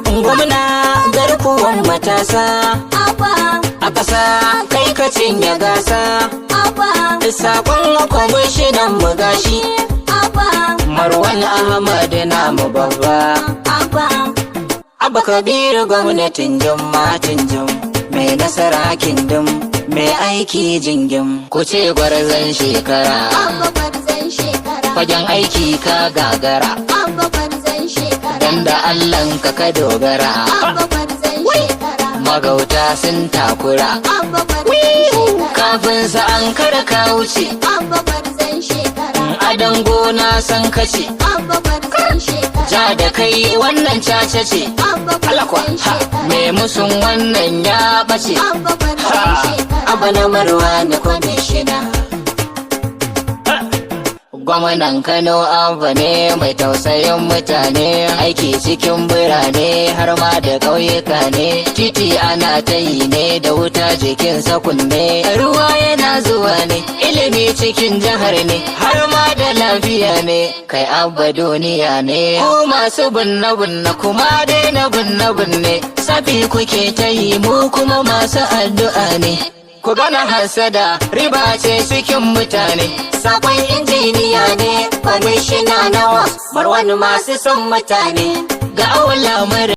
Gwamna garkuwan matasa. Abba. A ƙasa kai ka cinye gasa. Abba. Sakon kwamishinan mu gashi. Abba. Marwan Ahmad namu babba. Abba. Abba Kabiru gwamnatin jummatin jum, mai nasara kindim, mai aiki jingim. Ku ce gwarzon shekara. Abba gwarzon shekara. Fagen aiki ka gagara. Abba gwarzon shekara. Dan da Allahnka ka dogara. Abba gwarzon shekara. Magauta sun takura. Abba gwarzon shekara. Kafin sa an kada ka wuce. Abba gwarzon shekara. Adan gona san kace. Abba gwarzon shekara. Ja da kai wannan caca ce. Abba Alakwa gwarzon ha shekara. Me musun wannan ya bace. Abba gwarzon Ha shekara. Abba na Marwa na kwamishina. Gwamnan Kano Abba ne mai tausayin mutane, aiki cikin birane har ma da ƙauyuka ne, titi ana ta yi ne da wuta jikin kunne, ruwa yana zuwa ne, ilimi cikin jihar ne, har ma da lafiya ne, kai Abba duniya ne. Ku masu binne binne kuma daina binne binne, safi kuke ta yi, mu kuma masu addu'a ne. Ku gana hasada riba ce cikin mutane. Sakon injiniya ne, kwamishina nawa, Marwan masu son mutane. Ga awon lamarin.